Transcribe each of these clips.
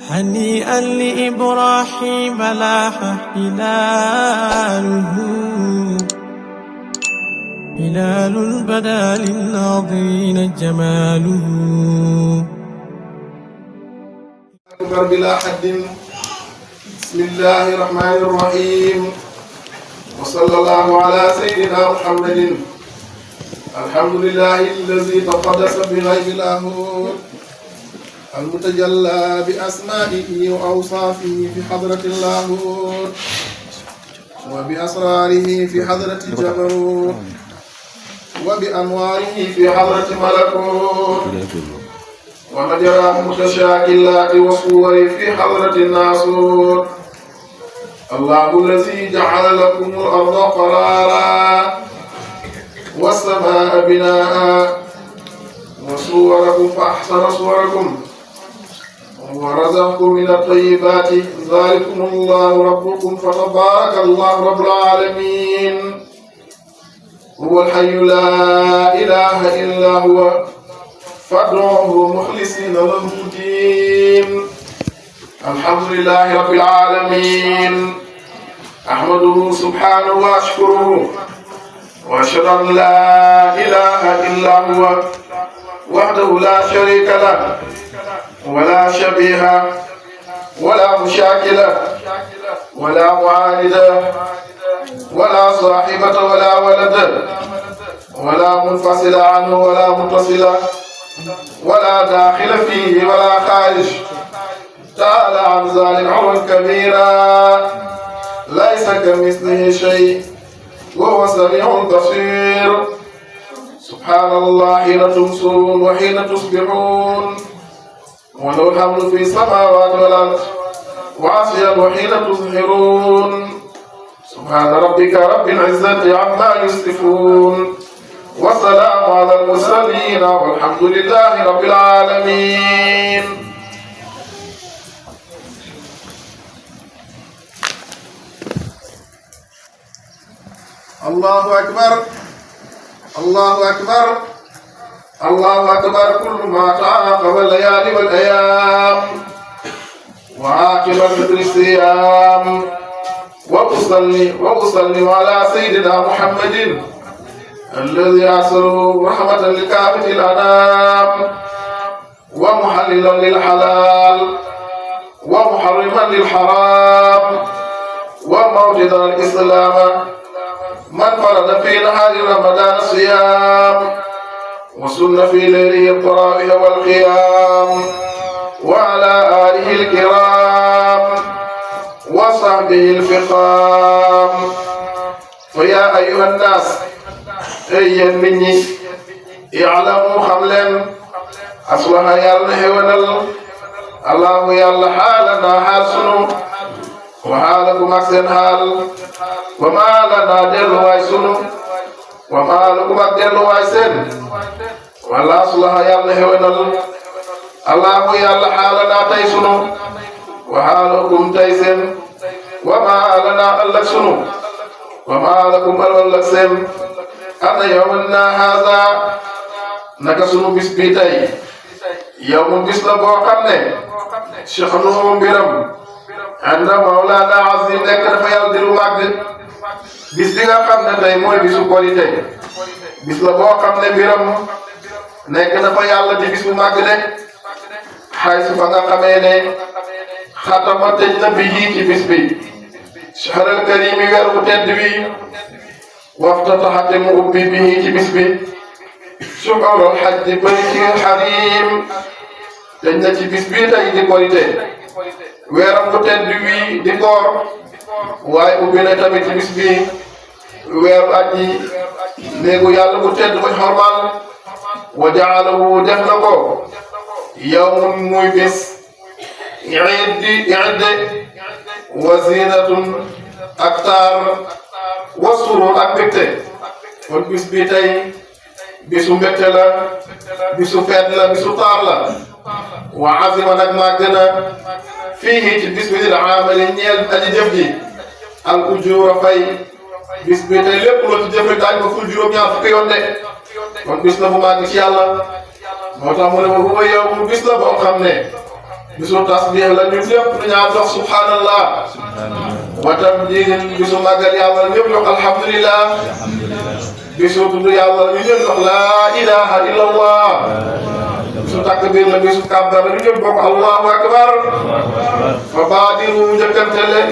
هنيئا لإبراهيم لاح هلاله، هلال بدا للناظرين جماله. أكبر بلا حد. بسم الله الرحمن الرحيم، وصلى الله على سيدنا محمد. الحمد لله الذي تقدس بغيب اللاهوت، المتجلى بأسمائه وأوصافه في حضرة اللاهوت، وبأسراره في حضرة الجبروت، وبأنواره في حضرة ملكوت، ومجرى متشاكلات وصور في حضرة الناسوت. الله الذي جعل لكم الأرض قرارا والسماء بناء وصوركم فأحسن صوركم ورزقكم من الطيبات، ذلكم الله ربكم فتبارك الله رب العالمين. هو الحي لا إله إلا هو فادعوه مخلصين له الدين. الحمد لله رب العالمين، أحمده سبحانه وأشكره، وأشهد أن لا إله إلا هو وحده لا شريك له ولا شبيه ولا مشاكل ولا معاند ولا صاحبة ولا ولد ولا منفصل عنه ولا متصل ولا داخل فيه ولا خارج، تعالى عن ذلك علوا كبيرا، ليس كمثله شيء وهو السميع البصير. سبحان الله حين تمسون وحين تصبحون، وله الحمد في السماوات والأرض وعصيا وحين تظهرون. سبحان ربك رب العزة عما يصفون، والسلام على المرسلين، والحمد لله رب العالمين. الله أكبر، الله أكبر، الله أكبر. كل ما تعاقب الليالي والأيام وعاقب فطر الصيام، وأصلي على سيدنا محمد الذي أرسله رحمة لكافة الأنام، ومحللا للحلال ومحرما للحرام، وموجدا الإسلام، من فرض في نهار رمضان الصيام وسن في ليله التراويح والقيام، وعلى آله الكرام وصحبه الفخام. فيا أيها الناس، أي مني اعلموا خملا أصلح يالله ونل الله يالله حالنا حال سنو وحالكم أحسن حال، وما لنا دل وايسنو وما لكم أدل وايسن، والله أصلح يالله ونل الله يالله حالنا تيسنو وحالكم تيسن، وما لنا ألك سنو وما لكم ألك سن. أنا يومنا هذا نكسنو بسبيتاي يوم بسلا بوكامني شخنو بيرم عند مولانا عظيم نكر فيال دلو ماغد. bis bi nga xam ne tey mooy bisu korite, bis la boo xam ne biram nekk na fa yàlla di bis bu màgg de, xay su fa nga xamee ne xatama tëj na bi yii ci bis bi shahral karimi weer bu tedd wi, waxta taxate mu ubbi bi yii ci bis bi suxurul xajji bayti xarim, tëj na ci bis bi tey di korite weeram bu tedd wi di koor, waaye ubbi na tamit ci bis bi weeru aji néegu yàlla bu tedd ba xormal, wa jaalahu def na ko yawmun muy bis iidde wa zinatun ak taar wa surur ak mbégte. kon bis bi tey bisu mbégte la, bisu feet la, bisu taar la. wa azima nag màgg na fii ci bis bi dina amali ñeel aji jëf ji al ujura fay. bis bi tey lépp loo ci jëfee daañu ko ful juróom-ñaar fukki yoon de, kon bis la bu màgg ci yàlla. moo tax mu ne ma bu ma yow mu bis la boo xam ne bisu tasbih la ñun ñëpp ñu ñaan dox subhanallah wa tamjid bisu màggal yàlla ñëpp dox alhamdulillah bisu tudd yàlla ñu ñëpp dox la ilaha illallah bisu takbir la bisu kàbbar la ñu ñëpp bokk allahu akbar fa baadiru njëkkante leen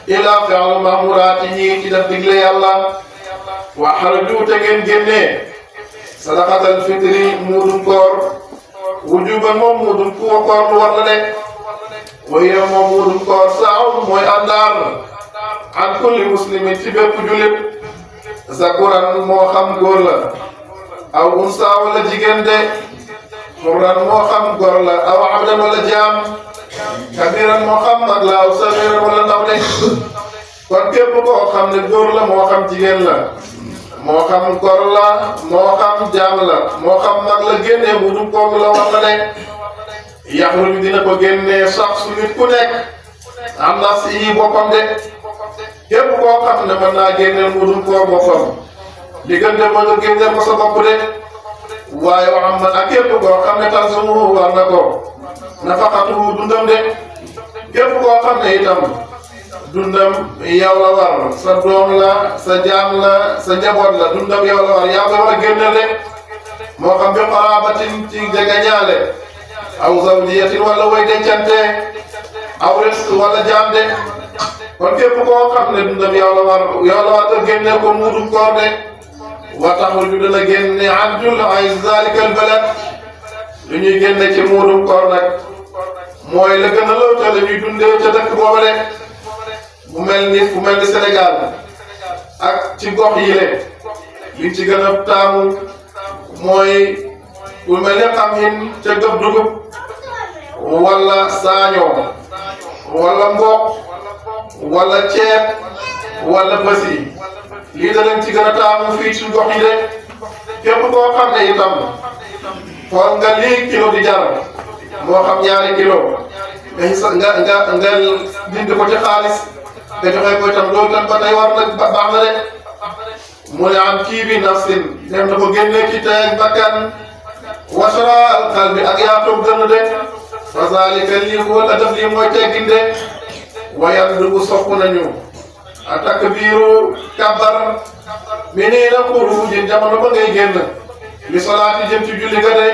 ila fi'l ma'muraat yi ci def digle yàlla wa xaraju te ngeen génnee sadaqatal fitri muudum koor wujuban moom muudum koor lu war la de waaye moom muudum koor saaw mooy àndaar an kulli muslimin ci bépp jullit zakuran moo xam góor la aw unsa wala jigéen de xurran moo xam góor la aw abdan wala jaam kabiran moo xam mag la aw sagiran wala ndaw de kon képp koo xam ne góor la moo xam jigéen la moo xam góor la moo xam jaam la moo xam mag la génnee muudum koor la war la de yaxruju dina ko génnee sax su nit ku nekk am na si boppam de képp koo xam ne mën naa génneel muudum koor boppam diggante ma nga génneel ko sa bopp de waaye waxam man ak képp koo xam ne tan sunu war na ko nafaqatuhu dundam de képp koo xam ne itam dundam yow la war sa doom la sa jaam la sa njaboot la dundam yow la war yaa ko war a génneel de moo xam bi xaraabatin ci jegeñaale aw zawjiyatin wala way dencante aw risq wala jaam de kon képp koo xam ne dundam yow la war nga génneel ko muudum koor de wa taxruju dana génne abdul ay zalika al balad lu ñuy génne ci muudum koor nag mooy la gën a law ca la ñuy dundee ca dëkk booba de bu mel ni Sénégal ak ci gox yi le liñ ci gën a taamu mooy bu mel ne xam hin ca gëb dugub wala saaño wala mboq wala ceeb wala bësi lii da leen ci gën a taamu fii ci gox yi de képp koo xam ne itam xool nga lii kilo di jar moo xam ñaari kilo nga dindi ko ci xaalis nga joxe ko itam loolu tam ba tey war na baax na de mu ne am kii bi nafsin dem na ko génne ci teeg bakkan wasra al qalbi ak yaatoog dënn de fa zalika lii wala def lii mooy teggin de wayan dugu sopp nañu a takbiru kabar mi nii na xuruujin jamono ba ngay génn li solaati jëm ci julli ga de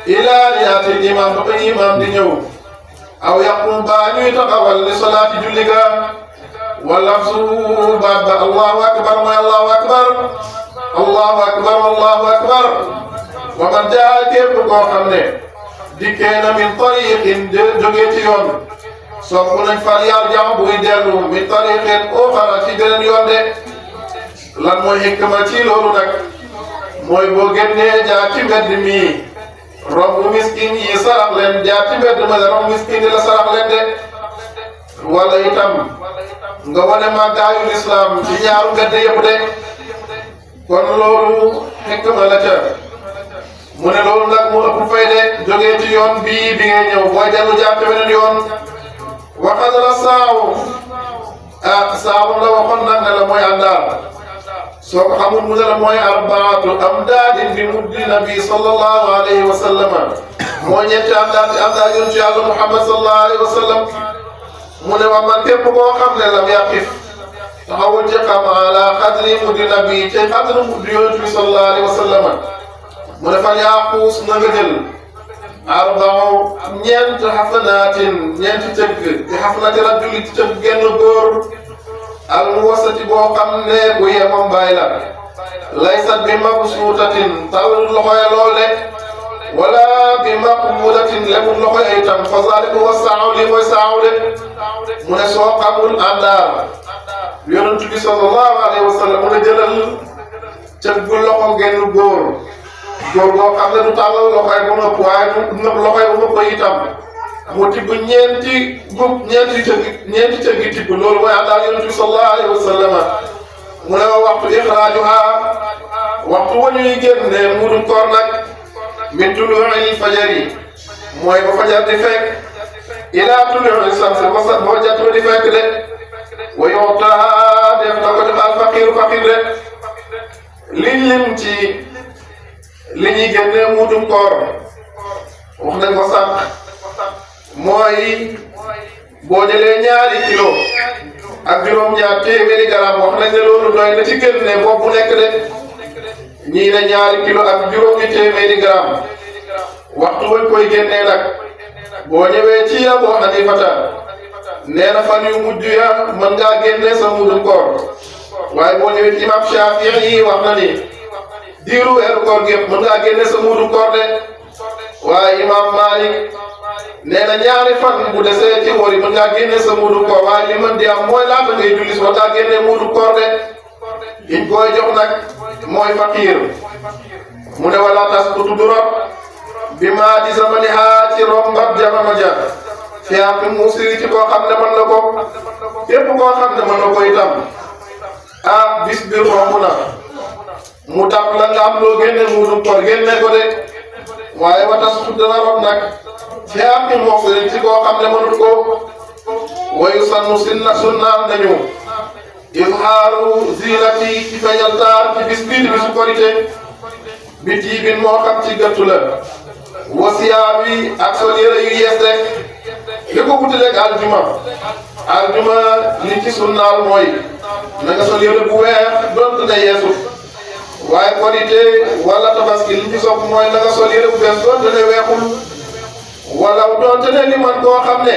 ilaa riyaatil imam ba ba imam di ñëw aw yaqum baa ñuy taxawal li solaati julli ga wala su baat ba allahu akbar mooy allahu akbar allahu akbar allahu akbar wa man jaa képp koo xam ne dikkee na min tariqin jógee ci yoon sopp nañ fal yarja buy dellu min tariqin uxara ci beneen yoon de lan mooy hikma ci loolu nag mooy boo génnee jaar ci mbedd mi romb miskin yi sarax leen jaar ci mbedd ma romb miskin yi la sarax leen de wala itam nga wane màggaayu lislaam ci ñaaru mbedd yëpp de kon loolu hikma la ca mu ne loolu nag mu ëpp fay de jógee ci yoon bii bi ngay ñëw booy dellu jaar ci beneen yoon waxal la saaw saaw la waxoon nag ne la mooy àndaar soo ko xamul mu ne la mooy arbaatu amdaadin bi muddi nabi sallallahu alayhi wa sallam moo ñetti àndaar ci àndaar yoon ci yàlla Muhammad sallallahu alayhi wa sallam mu ne wa man képp koo xam ne lam yaqif taxawul ci xam ala xadri muddi nabi ci xadri muddi yoon bi sallallahu alayhi wa sallam mu ne fan yaa xuus na nga jël arbao ñeent xasanaatin ñeenti tëgg di xasanati rajuli ci tëgg genn góor al muwasati boo xam ne bu yemam baay la laysat bi mabsuutatin tawul loxoy lool de wala bi maqbuulatin lemul loxoy ay tam fa zaalika huwa saaw lii mooy saaw de mu ne soo xamul àndaar yonent bi sallallahu alayhi wa sallam mu ne jëlal tëgg loxo genn góor boo xam ne du tàllal loxoy bu nëpp waaye du nëpp loxoy bu nëpp itam mu tibb ñeenti tëggi tibb loolu mooy àndaar yonent bi sallallahu alayhi wa sallam mu ne wa waxtu ixraajuha waxtu wa ñuy génne muudum koor nag min tuluu'il fajari mooy ba fajar di fekk ilaa tuluu'i shams ba jant ba di fekk de wa yu'taa def na ko def al faqiiru faqiir de liñ lim ci li ñuy génne muudum koor wax nañ ko sànq mooy boo jëlee ñaari kilo ak juróom-ñaar téeméeri garam wax nañ ne loolu doy na ci génne bopp bu nekk de ñii ne ñaari kilo ak juróomi téeméeri garam waxtu wañ koy génnee nag boo ñëwee ci Abu Hanifata nee na fan yu mujj ya mën ngaa génne sa muudum koor waaye boo ñëwee ci imam Shafii wax na ni diiru weeru koor gépp mën ngaa génne sa muudum koor de waaye imam Malik nee na ñaari fan bu desee ci wori mën ngaa génne sa muudum koor waaye li mën di am mooy laata ngay julli si mën ngaa génne muudum koor de kiñ koy jox nag mooy faqiir mu ne wala tasqutu du rot bi maa di zamaniha ci rombat jamono ja fi am musiri ci koo xam ne mën na ko képp koo xam ne mën na ko itam bis bi romb na mu tàpp la nga am loo génne muudum koor génne ko de waaye watas dana rot nag fi am musiri ci koo xam ne mënut ko wayu sannu sunnaan nañu izhaaru zinati ci feeñal taar ci bis bii di bisu korite bi tiibin moo xam ci gëttu la wasiyaa bi ak sol yére yu yees rek li ko wutaleeg aljuma li ci sunnaal mooy na nga sol yére bu weex donte ne yeesut waaye korite wala tabaski li ci sopp mooy na nga sol yére bu bees donte ne weexul wala donte ne li man koo xam ne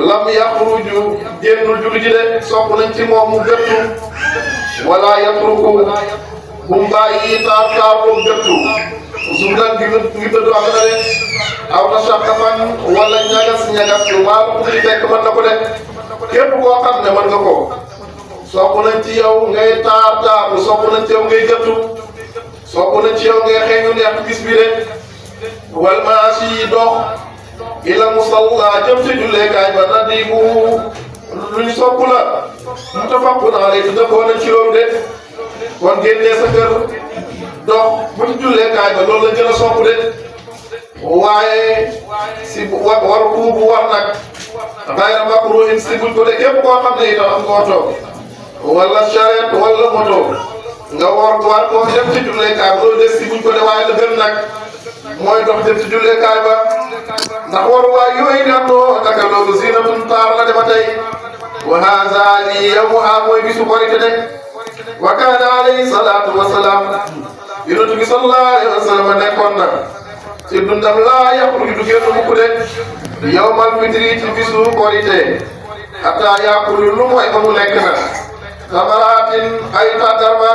lam yaxruju génnul julli ji de sopp nañ ci moom mu gëttu wala yatruku bu mu bàyyi taar boobu gëttu suuf nag ngi dëddu am na de aw na saqafan wala ñagas lu maa ko ci fekk mën na ko de képp koo xam ne mën nga ko sopp nañ ci yow ngay taar sopp nañ ci yow ngay gëttu sopp nañ ci yow ngay xeeñu neex bis bi de wal maasi dox ila musalla jëm ci julleekaay ba nadibu lu ñu sopp la mutafaqun alayhi dëppoo nañ ci loolu de kon génnee sa kër dox ba ci julleekaay ba loolu la gën a sopp de waaye si war bu war nag xayra makruhin si buñ ko de képp koo xam ne itam am nga oto wala charrette wala moto nga war koo dem ci julleekaay ba loolu des si buñ ko de waaye la gën nag mooy dox dem ci julleekaay ba ndax waruwaay yooyu nga too naka loolu zinatun taar la dema tey wa haza li yawmuha mooy bisu korite de wa kaana alayhi salaatu wa salaam yonent bi sallallahu alayhi wa sallam nekkoon na ci dundam laa yaxruju du génn mukk de yawmal fitri ci bisu korite hatta yaakulu lu mooy ba mu lekk na tamaraatin ay tàndarma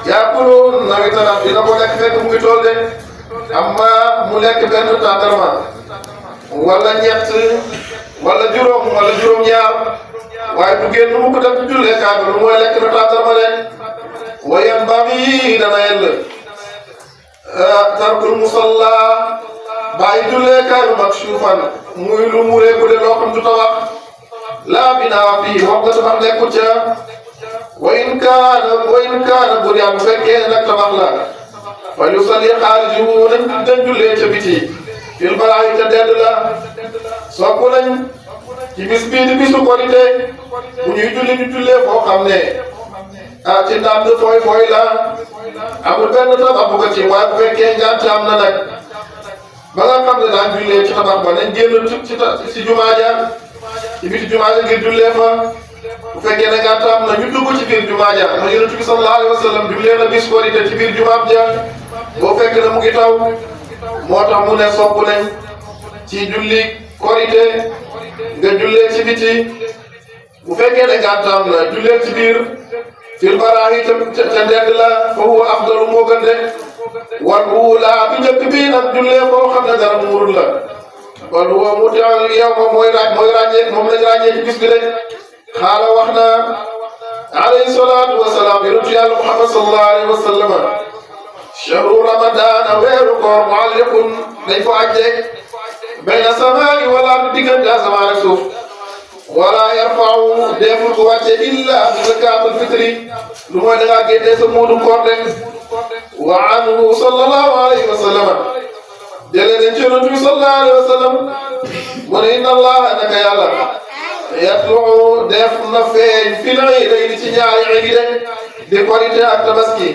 yaakulu nawi tanam dina ko lekk fekk mu ngi tool de amma mu lekk benn tàndarma wala ñett wala juróom-ñaar waaye du génn mu ko def ci julleekaay bi lu mooy lekk na tàndarma de wayan bami dana yell tarkul musalla bàyyi julleekaay bi makshufan muy lu mu réeku de loo xam du tabax laa binaa fii wax nga tabax nekkul ca wa in kaana bu dee bu fekkee nag tabax la fa yusalli xaarijuhu nañ jullee ca biti fil balaayi ca dend la sopp nañ ci bis bii di bisu korite bu ñuy julli ñu jullee foo xam ne ci ndànd fooy la amul benn tabax bu ko ci waaye bu fekkee ngànt am na nag ba nga xam ne daan jullee ci tabax ba nañ génn ci jumaa ja ci biti jumaa ja ngir jullee fa bu fekkee ne ngànt am na ñu dugg ci biir jumaa ja ma Yonent bi sallallahu alayhi wa sallam jullee na bis korite ci biir jumaam ja boo fekk na mu ngi taw moo tax mu ne sopp nañ ci julli korite nga jullee ci biti bu fekkee ne ngànt am na jullee ci biir fil baraahi ca ndend la fa huwa afdalu moo gën de wal uula bi njëkk bii nag jullee foo xam ne dara muurul la wal huwa muti'al yawma mooy ràññee moom lañ ràññee ci bis bi de xaala wax na alayhi salaatu wa salaam yonentu yàlla Muhammad sallallahu alayhi wa sallam shahru ramadan weeru koor mu'alliqun dañ ko ajje bayna samaa'i wala diggante asamaan ak suuf wala yarfa'u deful ko wàcce illa bi zakatul fitri lu mooy da ngaa génnee sa muudu koor de wa anhu sallallahu alayhi wa sallam jëlee nañ ci yonent bi sallallahu alayhi wa sallam mu ne inna allaha naka yàlla yatlu def na feeñ fil iidayni ci ñaari iid de di korite ak tabaski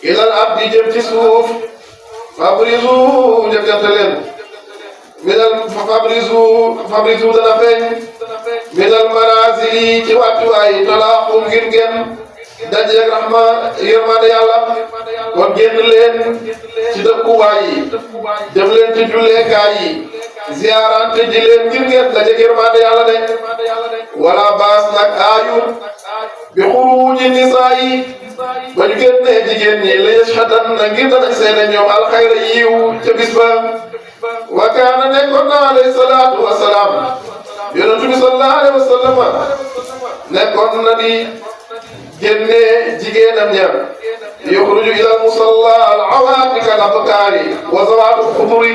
ilal abdi jëm ci suuf fabrizu njëkkante leen fabrisu dana feeñ minal manazili ci wàccuwaay talaaxu ngir ngeen dajeeg rahma yërmande yàlla kon génn leen ci dëkkuwaay yi def leen ci julleekaay yi ziarante ji leen ngir ngeen dajeeg yërmande yàlla de wala baas nag aayut bi xuruuji nisaa yi ba ñu génnee jigéen ñi la yashhadan na ngir danañ seede ñoom alxayra yiiw ca bis ba wa kaana nekkoon na alayhi salaatu wa salaam yonent bi sallallahu alayhi wa sallam nekkoon na di génnee jigéenam ña yuxruju ila musalla al awaatika al abkaari wa zawaatu xuduri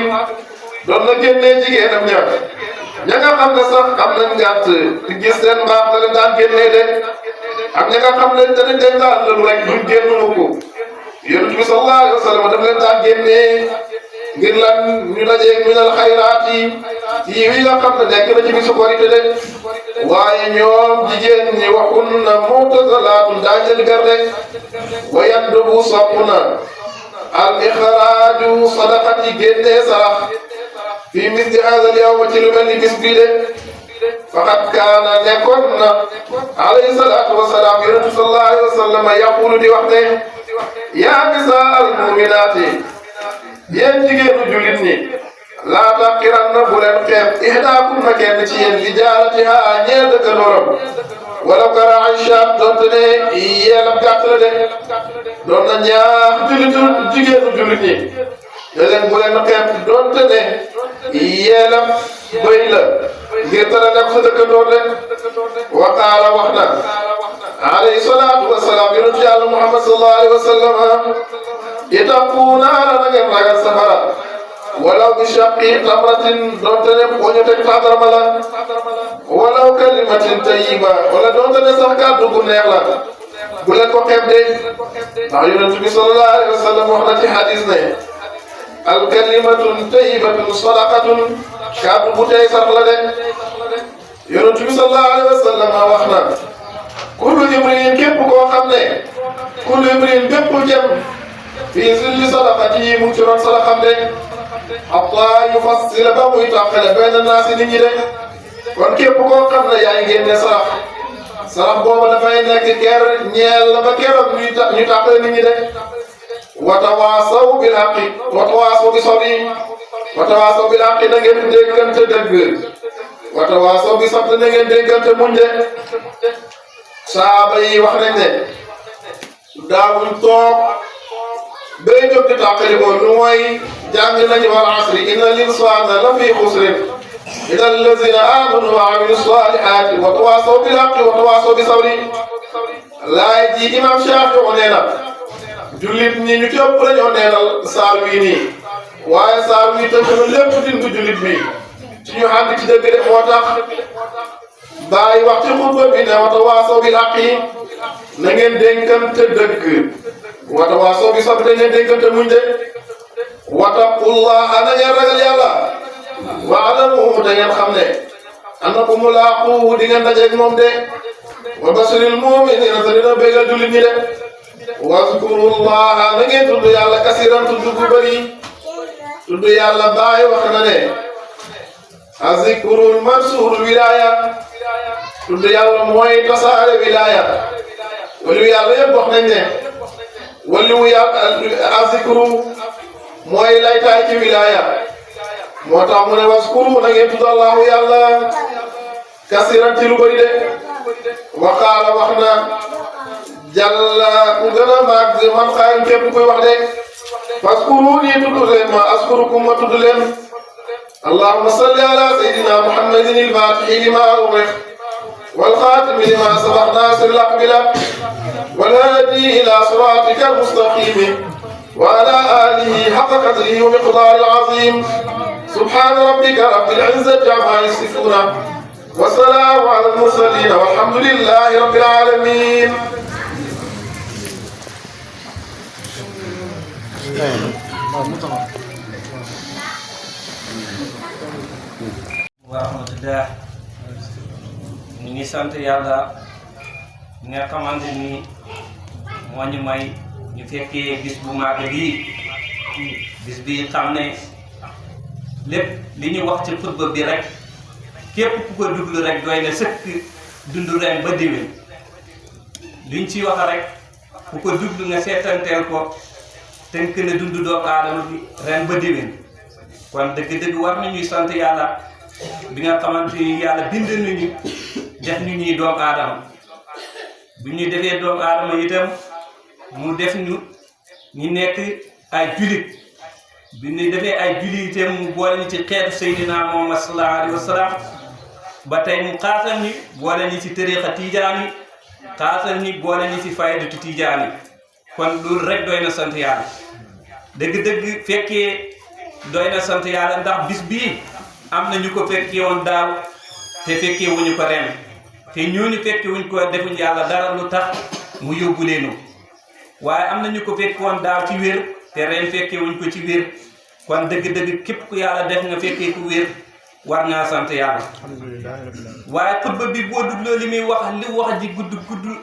doon na génnee jigéenam ña nga xam ne sax am nañ gàtt di gis seen mbaax da leen daan génnee de ak ña nga xam ne dañ daan lëlu rek duñ génn ko yonent bi sallallahu alayhi wa sallam daf leen daan génnee ngir lan ñu dajeeg minal xayraat yi wi nga xam ne nekk na ci bisu korite de waaye ñoom jigéen ñi waxun na mu'tazalaatun daañ leen garde wa yandubu sopp na al ixraaju sadaqati génnee sarax fi misli haazal yawma ci lu mel ni bis bii de faqad kaana nekkoon na alayhi salaatu wa salaam yonent sallallahu alayhi wa sallam yaqulu di wax ne yaa nisaa al mu'minaati yéen jigéenu jullit ñi laa taqiranna bu leen xeeb ihdaakunna kenn ci yéen li jaaratihaa ñeel dëkkandooram wala kara Aïcha donte ne yeelam gàtt la de doon na ñaax jigéenu jullit ñi ne leen bu leen xeeb donte ne yeelam bëy la ngir tara nekk sa dëkkandoor de wa qaala wax na alayhi salaatu wa salaam yonentu yàlla Muhammad sallallahu alayhi wa sallam ittaqu naara na ngeen ragal safara walaw bi shaqqi tamratin donte ne poñu teg tàndarma la walaw kalimatin tayyiba wala donte ne sax kàddu gu neex la bu leen ko xeeb de ndax yonent bi sallallahu alayhi wa sallam wax na ci hadis ne al kalimatun tayyibatun sadaqatun kàddu bu tey sax la de yonent bi sallallahu alayhi wa sallam wax na kullu imri'in képp koo xam ne kullu imri'in bépp jëm fii zilli sadaqati yi mu ngi ci doon sadaxam de hatta yufassila ba muy tàqale bayna naasi nit ñi de kon képp koo xam ne yaa ngi génne sarax boobu dafay nekk ker ñeel la ba keroog ñu tàqale nit ñi de watawaasaw bil haqqi watawaasaw bi sabri watawaasaw bil haqqi na ngeen déggante dëgg watawaasaw bi sabri na ngeen déggante muñ de saaba yi wax nañ ne daawuñ toog bay jóg di tàqali ko lu mooy jàng nañu wal asri inna l-insaana la fi xusrin illa allazina amanu wa amilu salihati wa tawasaw bil haqqi wa tawasaw bi sabri laay ji imam Shaafi nee na jullit ñi ñu ci ëpp lañoo neenal saar wii nii waaye saar wii tënk na lépp dindu jullit bi ci ñu ànd ci dëgg de moo tax bàyyi wax ci xutba bi ne wa tawaasaw bil haqqi na ngeen dénkante dëgg wa tawaasaw bi sabri na ngeen dénkante muñ de wattaqullaha na ngeen ragal yàlla wa'lamu da ngeen xam ne annakum mulaaquuhu di ngeen dajeeg moom de wa bashiril mu'miniina te dina bégal jullit ñi de wazkurullaha na ngeen tudd yàlla kasiran tudd gu bëri tudd yàlla baay wax na ne azikrul mansuurul wilaaya tudd yàlla mooy tasaare wilaaya waliyu yàlla yëpp wax nañ ne waliyu yàlla azikru mooy laytaay ci wilaaya moo tax mu ne waskuru na ngeen tudd allahu yàlla kasiran ci lu bëri de waqaala wax na jàlla ku gën a màgg man xaayum képp kuy wax de faskuruni tudd leen ma askurukum ma tudd leen allahumma salli ala sayyidina muhammadin al-fatihi lima ughliq wal khatimi lima sabaqa nasir al-haqq bil haqq wal hadi ila siratika al-mustaqim wa ala alihi haqqa qadrihi wa miqdarihi al-azim subhana rabbika rabbil izzati amma yasifun wa salamun ala al-mursalin walhamdulillahi rabbil alamin. wa rahmatullah ñu ngi sant yàlla ñi nga xamante ni moo ñu may ñu fekkee bis bu màgg bii bis bi xam ne lépp li ñu wax ci xutba bi rek képp ku ko duglu rek doy na sëkk dund ren ba déwén liñ ci wax rek ku ko duglu nga seetanteel ko tënk na dund doomu aadama bi ren ba déwén kon dëgg-dëgg war nañuy sant yàlla bi nga xamante ni yàlla bind nañu def ñu ñuy doomu aadama bi ñu defee doomu aadama itam mu def ñu nekk ay julit bi ñu defee ay julit itam mu boole ñu ci xeetu Seydina Muhammad sallallahu alayhi wa sallam ba tey mu xaasal ñi boole ñu ci tariqa tijaani xaasal ñi boole ñu ci faydatu tijaani kon loolu rek doy na sant yàlla dëgg-dëgg fekkee doy na sant yàlla ndax bis bii am na ñu ko fekkee woon daaw te fekkee wuñu ko ren te ñooñu fekkee wuñ ko defuñ yàlla dara lu tax mu yóbbu leenu waaye am na ñu ko fekkee woon daaw ci wér te ren fekkee wuñ ko ci wér kon dëgg-dëgg képp ku yàlla def nga fekkee ku wér war ngaa sant yàlla waaye xutba bi boo dugloo li muy wax ji gudd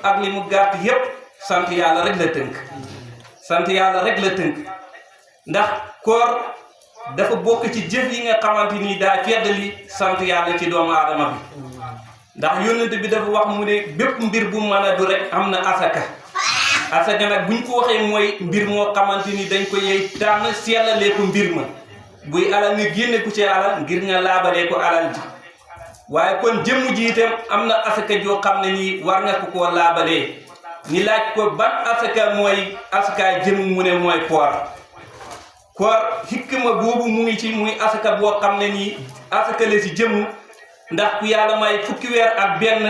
ak li mu gàtt yépp sant yàlla rek la tënk sant yàlla rek la tënk ndax koor dafa bokk ci jëf yi nga xamante ni daa feddali sant yàlla ci doomu aadama bi ndax yónnent bi dafa wax mu ne bépp mbir bu mën a du rek am na asaka nag buñ ko waxee mooy mbir moo xamante ni dañ ko yey tànn sellalee ko mbir ma buy alal nga génne ku ci alal ngir nga laabalee ko alal ji waaye kon jëmm ji itam am na asaka joo xam ne nii war nga ko koo laabalee ñi laaj ko ban asaka mooy asakaay jëmm mu ne mooy koor hikma boobu mu ngi ci muy asaka boo xam ne nii asaka la si jëmm ndax ku yàlla may fukki weer ak benn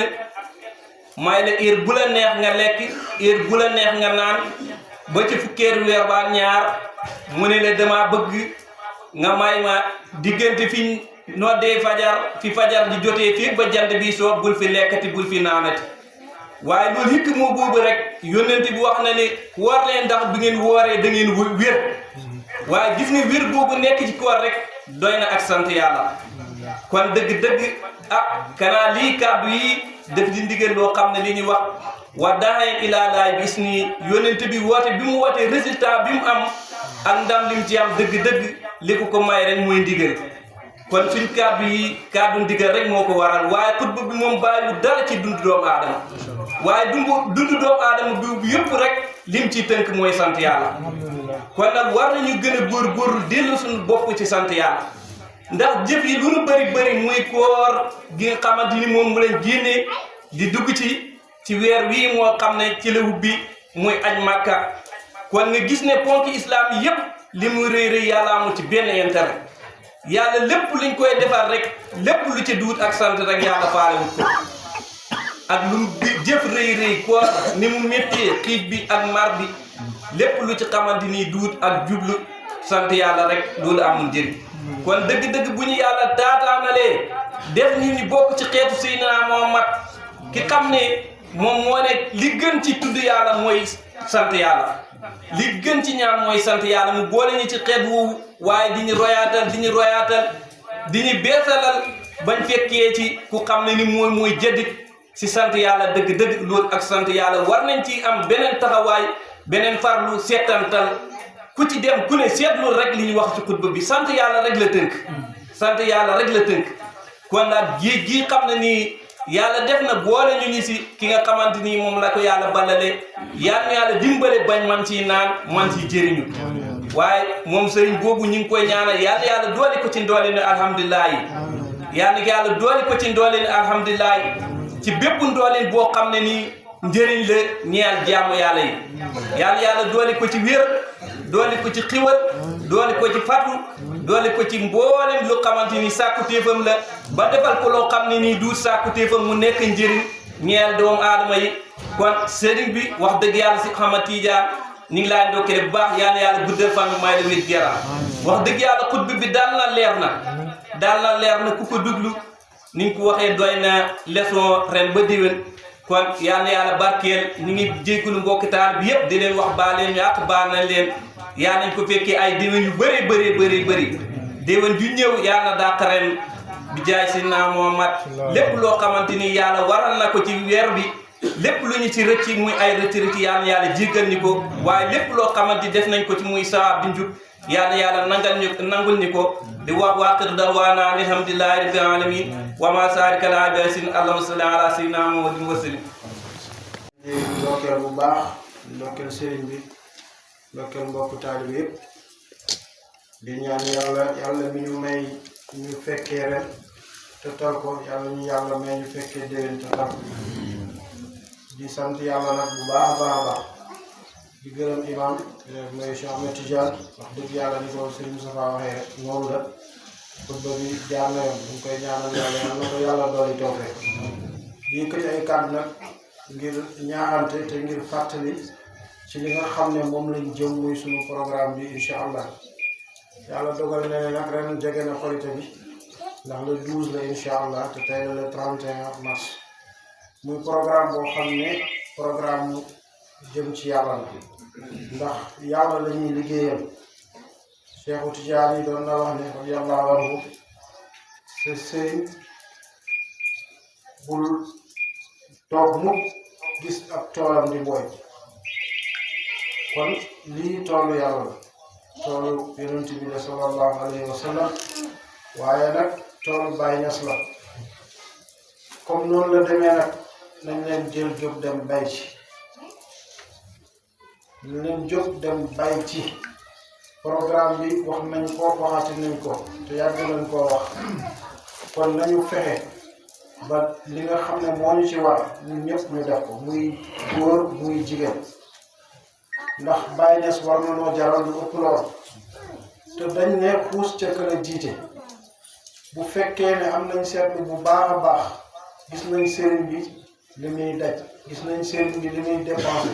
may la heure bu la neex nga lekk heure bu la neex nga naan ba ci fukkeeru weer ba ñaar mu ne la dama bëgg nga may ma diggante fi noddee fajar di jotee fii ba jant bi soo bul fi lekkati bul fi naanati waaye loolu hikma boobu rek yónnent bi wax na ne woor leen ndax bi ngeen wooree da ngeen wér waaye gis nga wér boobu nekk ci koor rek doy na ak sant yàlla kon dëgg-dëgg kanaa lii kàddu yi def di ndigal loo xam ne li ñuy wax wa daayen ilaa laay bis ni yónnent bi woote bi mu wootee résultat bi mu am ak ndam lim ci am dëgg-dëgg li ko may rek mooy ndigal kon suñ kàddu yi kàddu ndigal rek moo ko waral waaye xutba bi moom bàyyiwul dara ci dund doomu aadama waaye dund doomu aadama bi yëpp rek lim ci tënk mooy sant yàlla kon nag war nañu gën a góorgóorlu dellu suñu bopp ci sant yàlla ndax jëf yi lu nu bëri muy koor gi nga xamante ni moom mu leen génnee di dugg ci weer wii moo xam ne ci la ubbi muy aj Makka kon nga gis ne ponki islam yi yëpp li mu rëy yàlla amul ci benn intérêt yàlla lépp luñ koy defar rek lépp lu ci duut ak sant rek yàlla faale wut ko ak lu jëf rëy koor ni mu méttee xiif bi ak mar bi lépp lu ci xamante ni duut ak jublu sant yàlla rek loolu amul njëriñ kon dëgg-dëgg bu ñu yàlla daataanalee def ñu bokk ci xeetu Seydina Muhammad ki xam ne moom moo ne li gën ci tudd yàlla mooy sant yàlla li gën ci ñaan mooy sant yàlla mu boole ñu ci xeet woowu waaye di ñu royaatal di ñu beesalal bañ fekkee ci ku xam ne ni mooy jëddit si sant yàlla dëgg-dëgg loolu ak sant yàlla war nañ ci am beneen taxawaay beneen farlu seetantal ku ci dem ku ne seetlu rek li ñu wax ci xutba bi sant yàlla rek la tënk kon nag géej gi xam ne nii yàlla def na boole ñu si ki nga xamante ni moom la ko yàlla ballale yàlla dimbale bañ man ci naan man ci jëriñu waaye moom sëriñ boobu ñu ngi koy ñaanal yàlla doole ko ci ndoole ne alhamdulilah yàlla doole ko ci ndoole ne alhamdulilah ci bépp ndooleen boo xam ne nii njëriñ la ñeel jaamu yàlla yi yàlla doole ko ci wér doole ko ci xiwal doole ko ci fatu doole ko ci mboolem lu xamante ni sàkku téefam la ba defal ko loo xam ne nii du sàkku téefam mu nekk njëriñ ñeel doomu aadama yi kon sëriñ bi wax dëgg yàlla si xama Tijaan ñu ngi laa ndokkee bu baax yàlla guddal fan bi may la wér yaram wax dëgg yàlla xutba bi daal na leer na ku ko duglu ni nga ko waxee doy na leçon ren ba déwén kon yàlla barkeel ñu ngi jégalu mbokki taal bi yëpp di leen wax baa leen ñu ak baa nañ leen yaa nañ ko fekkee ay déwén yu bëri déwén ju ñëw yàlla dàq ren bi jaay si naa Muhammad lépp loo xamante ni yàlla waral na ko ci weer bi lépp lu ñu ci rëcc muy ay rëcc yàlla jéggal ni ko waaye lépp loo xamante def nañ ko ci muy sawaab di njub yàlla nangul ñu ko di wax waaqiru da'waana alhamdulillahi rabbil alamin wa ma saalika laa bi aziizin allahumma salli ala sayyidina Muhammadin wa sallim. di ndokkeel bu baax ndokkeel sëriñ bi ndokkeel mbokku taalibe yëpp di ñaan yàlla mi ñu may ñu fekkee ren te tal ko yàlla may ñu fekkee déwén te tal ko di sant yàlla nag bu baax a baax di gërëm imam mooy Cheikh Ahmed Tidiane wax dëgg yàlla ni ko Serigne Moustapha waxee rek noonu la xutba bi jaar na yoon ñu koy ñaanal yàlla yal na ko yàlla dooli tawfeex di yëkkati ay kàddu nag ngir ñaaxante te ngir fàttali ci li nga xam ne moom lañ jëm muy suñu programme bi incha allah yàlla dogal na ne nag ren jege na Korité bi ndax le 12 la incha allah te tey la le 31 mars muy programme boo xam ne programme jëm ci yàlla la ndax yàlla la ñuy liggéeyal Cheikhu Tidiane yi doon na wax ne radiyallahu anhu sa sëriñ bul toog mukk gis ab toolam di booy kon lii toolu yàlla la toolu yonent bi la sallallahu alayhi wa sallam waaye nag toolu Baay Ñas la comme noonu la demee nag nañ leen jël jóg dem bay ci nañ leen jóg dem bay ci programme bi wax nañ ko waxati nañ ko te yàgg nañ koo wax kon nañu fexe ba li nga xam ne moo ñu ci war ñun ñëpp ñu def ko muy góor muy jigéen ndax Baay Ñas war na noo jaral lu ëpp lool te dañ ne xuus ca kër a jiite bu fekkee ne am nañ seetlu bu baax a baax gis nañ sëriñ bi li muy daj gis nañ sëriñ bi li muy dépensé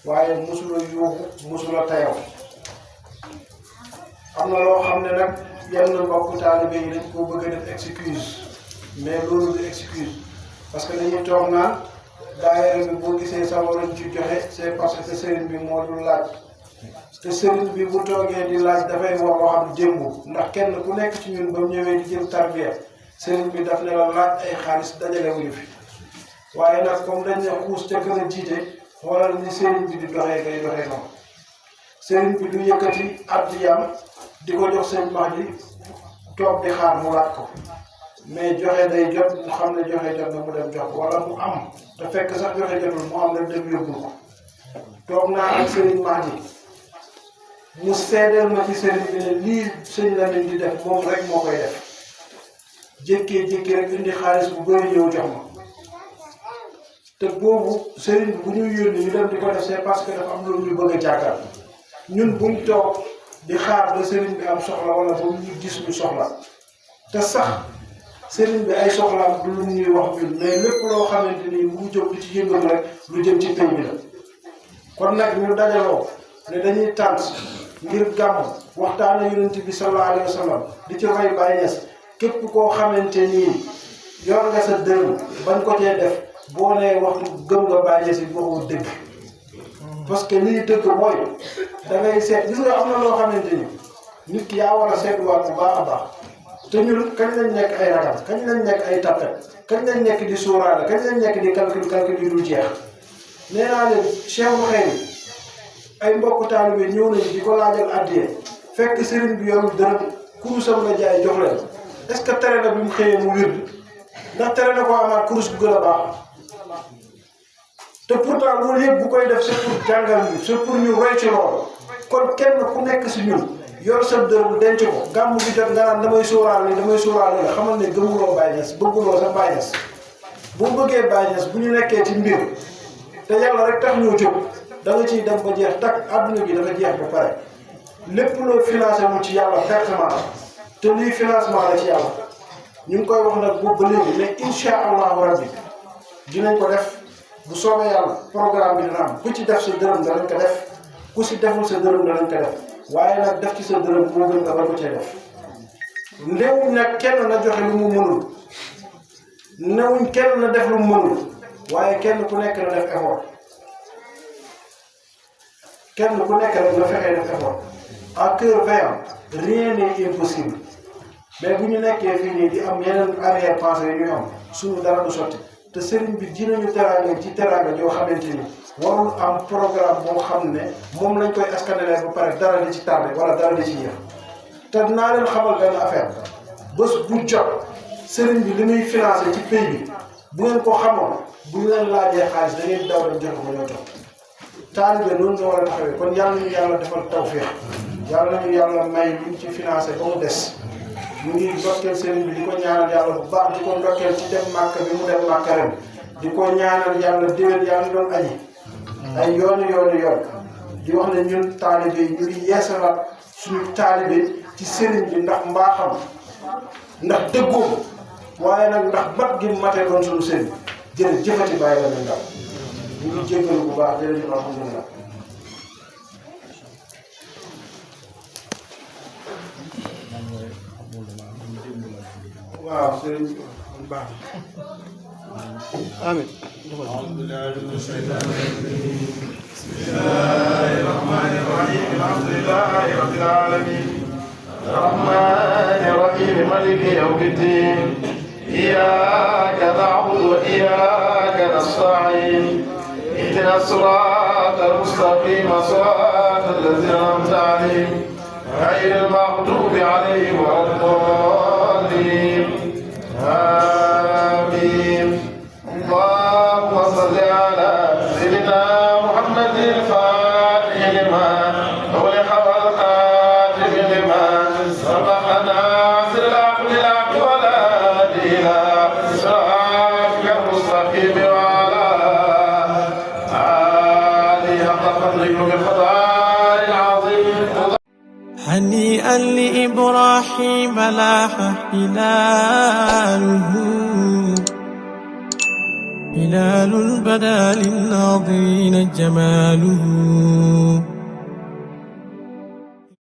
waaye mosula yuuxu mosula tayaw am na loo xam ne nag yenn mbokku taalibe yi dañ koo bëgg a def excuse mais loolu du excuse parce que dañuy toog naan daayira bi boo gisee sa waruñ ci joxe c'est parce que sëriñ bi moo dul laaj te sëriñ bi bu toogee di laaj dafay wax waxam démb ndax kenn ku nekk ci ñun ba mu ñëwee di jël tarbiya sëriñ bi daf ne la laaj ay xaalis dajalewuñu fi waaye nag comme dañ ne xuus te gën a jiite xoolal ni sëriñ bi di doxee ngay doxee noonu sëriñ bi du yëkkati addiyam di ko jox seen max ji toog di xaar mu laaj ko mais joxe day jot mu xam ne joxe jot na mu dem jox ko wala mu am te fekk sax joxe jotul mu am rek dem yóbbul ko toog naa ak sëriñ max ji mu seedeel ma ci sëriñ bi ne lii sëñ Lamine di def moom rek moo koy def jékkee-jékki rek indi xaalis bu bëri ñëw jox ma te boobu sëriñ bi bu ñuy yónni ñu dem di ko def c'est parce que dafa am loolu ñu bëgg a jàkkaar ñun buñ toog di xaar ba sëriñ bi am soxla wala ba ñu gis ñu soxla te sax sëriñ bi ay soxlaam du lu ñuy wax ñun mais lépp loo xamante ni mu jóg di ci yëngal rek lu jëm ci pay bi la kon nag ñu dajaloo ne dañuy tànt ngir gàmm waxtaana yonent bi sallallahu alayhi wa sallam di ci roy Baay Ñas képp koo xamante nii yor nga sa dërëm bañ ko cee def boo nee waxtu gëm nga Baay Ñas yi waxoo dëgg parce que lii dëgg mooy da ngay seet gis nga am na loo xamante ni nit ki yaa war a seetluwaat bu baax a baax te ñun kañ lañ nekk ay ragal kañ lañ nekk ay tappet kañ lañ nekk di sóoraale kañ lañ nekk di calcul yu dul jeex nee naa leen Cheikh bu xëy ay mbokk taalibe ñëw nañu di ko laajal addiye fekk sëriñ bi yorul dërëm kurusam la jaay jox leen est-ce que tere na bi mu xëyee mu wird ndax tere na ko amaat kurus bu gën a baax te pourtant loolu yëpp bu koy def c'est pour jàngal ñu c'est pour ñu roy ci loolu kon kenn ku nekk si ñun yor sa dërëm denc ko gàmmu gi jot nga naan damay sóoraal ni la xamal ne gëmuloo Baay Ñas bëgguloo sa Baay Ñas bu bëggee Baay Ñas bu ñu nekkee ci mbir te yàlla rek tax ñoo jóg da nga ciy dem ba jeex takk adduna bi dafa jeex ba pare lépp loo financé mu ci yàlla pertement te lii financement la ci yàlla ñu ngi koy wax nag boobu ba léegi mais incha allahu rabbi dinañ ko def bu soobee yàlla programme bi dina am ku ci def sa dërëm danañ ko def ku si deful sa dërëm danañ ko def waaye nag def ci sa dërëm moo gën nga ba ko cee def newuñ nag kenn na joxe lu mu mënul newuñ kenn na def lu mu mënul waaye kenn ku nekk na def effort kenn ku nekk rek nga fexee def effort à cœur vaillant rien n'est impossible mais bu ñu nekkee fii nii di am yeneen arrière pensée yu ñu am suñu dara du sotti te sëriñ bi dinañu teraanga ci teraanga joo xamante ni warul am programme boo xam ne moom lañ koy askanalee ba pare dara di ci tardé wala dara di ci yéex te naa leen xamal benn affaire bés bu jot sëriñ bi li muy financé ci pays bi bu ngeen ko xamoon bu ñu leen laajee xaalis da ngeen daw dem jox ko ñoo toog taalibe noonu nga war a taxawee kon yàlla nañu yàlla defal tawfeex yàlla nañu yàlla may luñ ci financé ba mu des ñu ngi ndokkeel sëriñ bi di ko ñaanal yàlla bu baax di ko ndokkeel ci dem màkk bi mu dem màkk ren di ko ñaanal yàlla déwén yàlla doon aji ay yoon di wax ne ñun taalibe yi ñu ngi yeesalaat suñu taalibe ci sëriñ bi ndax mbaaxam ndax dëggoom waaye nag ndax bat gi matee doon suñu sëriñ jërëjëfati bàyyi la ñu ndaw ñu ngi jéggalu bu baax jërëjëf alhamdulilah. waaw sëriñ bi baax amiin. bismillahi rahmani rahim alhamdulillahi rabbil alamin rahmani rahim maliki yawmiddin iyyaka na'budu wa iyyaka nasta'in اهدنا الصراط المستقيم صراط الذين أنعمت عليهم غير المغضوب عليهم ولا الضالين آمين. اللهم صل على سيدنا محمد الفاتح لما أغلق والخاتم لما سبق ناصر الحق بالحق والهادي إلى صراطك المستقيم وعلى آله حق قدره ومقداره العظيم. هنيئا لإبراهيم لاح هلال بدا للناظرين جماله